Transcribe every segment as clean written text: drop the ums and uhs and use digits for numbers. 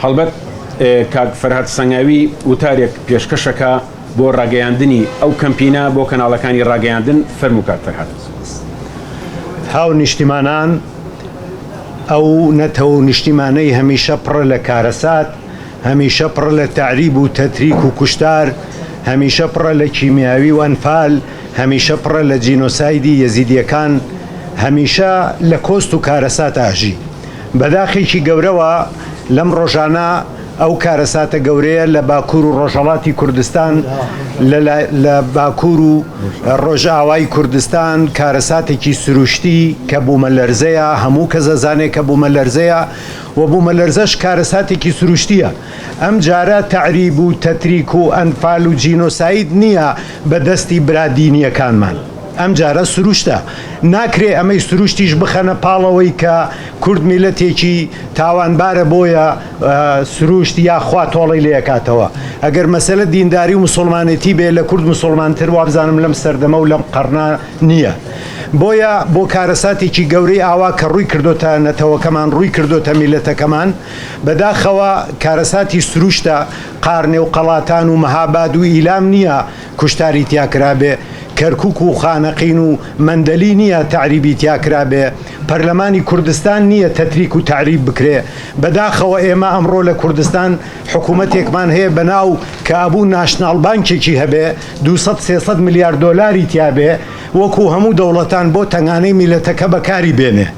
هەڵبەت کاک فەرهاد سەنگاوی وتارێک پێشکەشەکا بۆ ڕاگەیاندنی ئەو کەمپینە بۆ کەناڵەکانی ڕاگەیاندن، فەرموو کاک فەرهاد. هاونیشتیمانان، ئەو نەتەوە و نیشتیمانەی هەمیشە پڕە لە کارەسات، هەمیشە پڕە لە تەعریب و تەتریک و کوشتار، هەمیشە پڕە لە کیمیاوی و ئەنفال، هەمیشە پڕە لە جینۆسایدی یەزیدیەکان، هەمیشە لە کۆست و کارەسات ئاژی. بەداخێکی گەورەوە لەم ڕۆژانە ئەو کارەساتە گەورەیە لە باکوور و ڕۆژهەڵاتی کوردستان لە باکوور و ڕۆژئاوای کوردستان کارەساتێکی سروشتی کە بوومەلەرزەیە، هەموو کەس ئەزانێ کە بوومەلەرزەیە و بوومەلەرزەش کارەساتێکی سروشتییە. ئەم جارە تەعریب و تەتریک و ئەنفال و جینۆساید نییە بە دەستی برا دینییەکانمان. ئەم جارە سروشتە. ناکرێ ئەمەی سروشتیش بخەنە پاڵەوەی کە کورد میللەتێکی تاوانبارە بۆیە سروشت یا خوا تۆڵەی لێ ئەکاتەوە. ئەگەر مەسەلە دینداری و مسوڵمانێتی بێ لە کورد مسوڵمانتر وابزانم لەم سەردەمە و لەم قەڕنە نییە. بۆیە بۆ کارەساتێکی گەورەی ئاوا کە ڕووی کردۆتە نەتەوەکەمان ڕووی کردۆتە میللەتەکەمان بەداخەوە کارەساتی سروشتە قارنێ و قەڵاتان و مەهاباد و ئیلام نییە کوشتاری تیا کرابێ، کەرکوک و خانەقین و مەندەلی نییە تەعریبی تیا کرابێ، پەرلەمانی کوردستان نییە تەتریک و تەعریب بکرێ. بەداخەوە ئێمە ئەمڕۆ لە کوردستان حکوومەتێکمان هەیە بە ناو کە ئەبوو ناشناڵ بانکێکی هەبێ، 200 300 ملیار دۆلاری تیا بێ، وەکوو هەموو دەوڵەتان بۆ تەنگانەی میللەتەکە بەکاری بێنێ.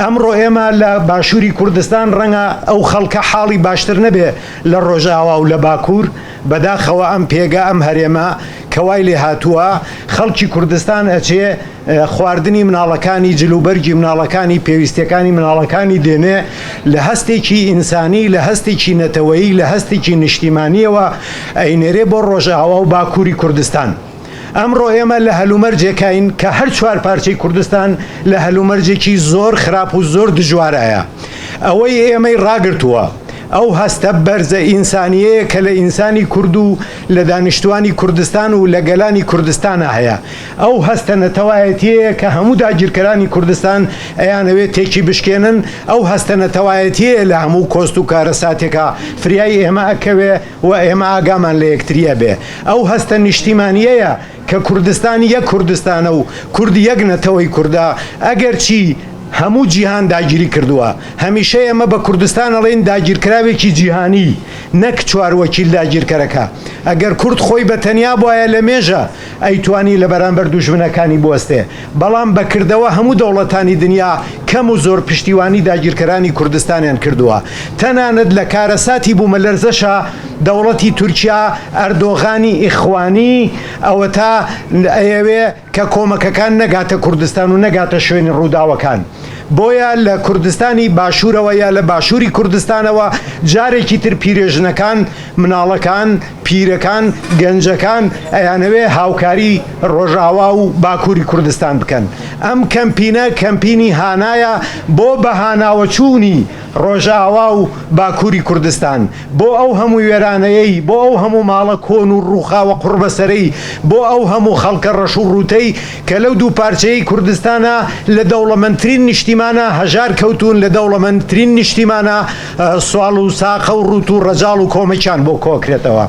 ئەمڕۆ ئێمە لە باشووری کوردستان ڕەنگە ئەو خەڵکە حاڵی باشتر نەبێ لە ڕۆژئاوا و لە باکوور، بەداخەوە ئەم پێگە ئەم هەرێمە کە وای لێ هاتووە خەڵکی کوردستان ئەچێ خواردنی مناڵەکانی جل و بەرگی مناڵەکانی پێویستیەکانی مناڵەکانی دێنێ لە هەستێکی ئینسانی لە هەستێکی نەتەوەیی لە هەستێکی نیشتیمانیەوە ئەینێرێ بۆ ڕۆژئاوا و باکووری کوردستان. ئەمڕۆ ئێمە لە هەلومەرجێکاین کە هەر چوار پارچەی کوردستان لە هەلومەرجێکی زۆر خراپ و زۆر دژوارایە. ئەوەی ئێمەی ڕاگرتووە ئەو هەستە بەرزە ئینسانییەیە کە لە ئینسانی کورد و لە دانیشتوانی کوردستان و لە گەلانی کوردستانا هەیە. ئەو هەستە نەتەوایەتییەیە کە هەموو داگیرکەرانی کوردستان ئەیانەوێ تێکی بشکێنن. ئەو هەستە نەتەوایەتییەیە لە هەموو کۆست و کارەساتێکا فریای ئێمە ئەکەوێ و ئێمە ئاگامان لە یەکتری ئەبێ. ئەو هەستە نیشتیمانییەیە کە کوردستان یەک کوردستانە و کورد یەک نەتەوەی کوردە، ئەگەرچی هەموو جیهان داگیری کردووە. هەمیشە ئێمە بە کوردستان ئەڵێین داگیرکراوێکی جیهانی، نەک چواروەکیل داگیرکەرەکە. ئەگەر کورد خۆی بە تەنیا بوایە لە مێژە ئەیتوانی لە بەرامبەر دوژمنەکانی بوەستێ، بەڵام بە کردەوە هەموو دەوڵەتانی دنیا کەم و زۆر پشتیوانی داگیرکەرانی کوردستانیان کردووە. تەنانەت لە کارەساتی بوومەلەرزەشا دەوڵەتی تورکیا ئەردۆغانی ئیخوانی ئەوەتا ئەیەوێ کە کۆمەکەکان نەگاتە کوردستان و نەگاتە شوێنی ڕووداوەکان. بۆیە لە کوردستانی باشوورەوە یا لە باشووری کوردستانەوە جارێکی تر پیرێژنەکان، مناڵەکان، پیرەکان، گەنجەکان ئەیانەوێ هاوکاری ڕۆژئاوا و باکووری کوردستان بکەن. ئەم کەمپینە کەمپینی هانایە بۆ بەهاناوەچوونی ڕۆژئاوا و باکووری کوردستان، بۆ ئەو هەموو وێرانەیەی، بۆ ئەو هەموو ماڵە کۆن و ڕووخاوە قوڕبەسەرەی، بۆ ئەو هەموو خەڵکە ڕەش و ڕووتەی کە لەو دوو پارچەیەی کوردستانا لە دەوڵەمەندترین نیشتیمانا هەژار کەوتوون، لە دەوڵەمەندترین نیشتیمانا سواڵ و ساقە و ڕووت و ڕەجاڵ و کۆمەکیان بۆ کۆکرێتەوە.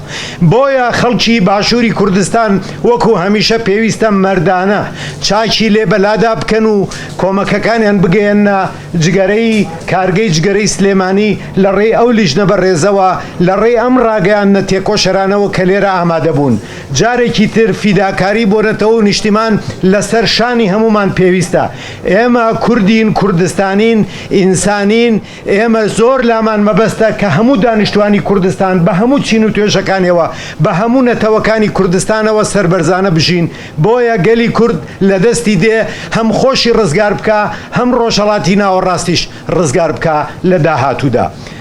بۆیە خەڵکی باشووری کوردستان وەکو هەمیشە پێویستە مەردانە چاکی لێ بەلادا بکەن و کۆمەکەکانیان بگەیەننە جگەرەی کارگەی جگەرەی سلێمانی لە ڕێی ئەو لیژنە بەڕێزەوە، لە ڕێی ئەم ڕاگەیاندنە تێکۆشەرانەوە کە لێرە ئامادە بوون. جارێکی تر فیداکاری بۆ نەتەوە و نیشتیمان لە سەر شانی هەموومان پێویستە. ئێمە کوردین، کوردستانین، ئینسانین، ئێمە زۆر لامان مەبەستە کە هەموو دانیشتوانی کوردستان بە هەموو چین و توێژەکانیەوە، بە هەموو نەتەوەکانی کوردستانەوە سەربەرزانە بژین. بۆیە گەلی کورد لە دەستی دێ هەم خۆشی ڕزگار بکا، هەم ڕۆژهەڵاتی ناوەڕاستیش ڕزگار بکا لە داهاتوودا.